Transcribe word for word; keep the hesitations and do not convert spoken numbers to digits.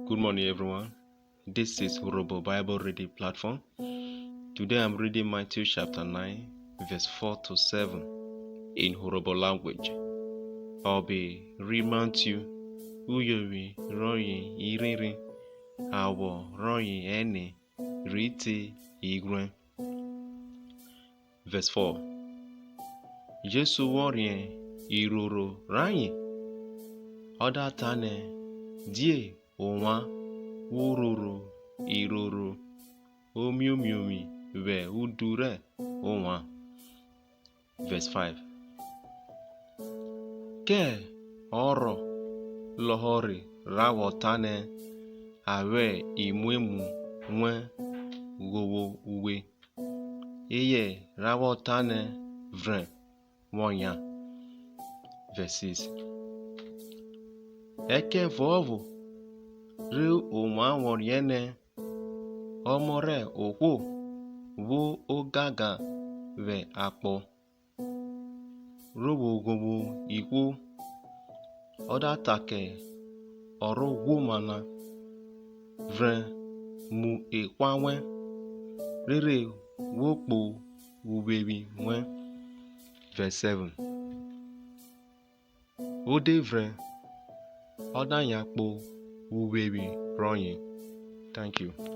Good morning, everyone. This is Urhobo Bible Reading Platform. Today I'm reading Matthew chapter nine, verse four to seven in Urhobo language. Ọbe ri Matthew, uyovwi rọye irhirin, awọ rọye ẹne rhi te ighwrẹn. Verse four. Jesu vwọ riẹn iroro rayen, ọ da ta nẹ, Die ovwan vwo roro iroro omiomiovwi vwẹ udu rẹ ovwan? Verse five. Kẹ ọ rọ lọhọre ra vwọ tanẹ, A vwẹ imwemwu wẹn ghovwo uwe, eyẹ ra vwọ tanẹ, Vrẹn, wọ yan? Verse six. Ẹkẹvuọvo re ovwan vwọ riẹn nẹ Ọmọ rẹ ohwo vwo ogangan vwẹ akpọ, ro vwo ghovwo ihwo, ọ da ta kẹ ọ ro ghwoma na, Vrẹn, mu ehwa wẹn, rere wo kpo uwevwi wẹn. Verse seven. O de vrẹn, ọ da yan kpo uwevwi rọye. Thank you.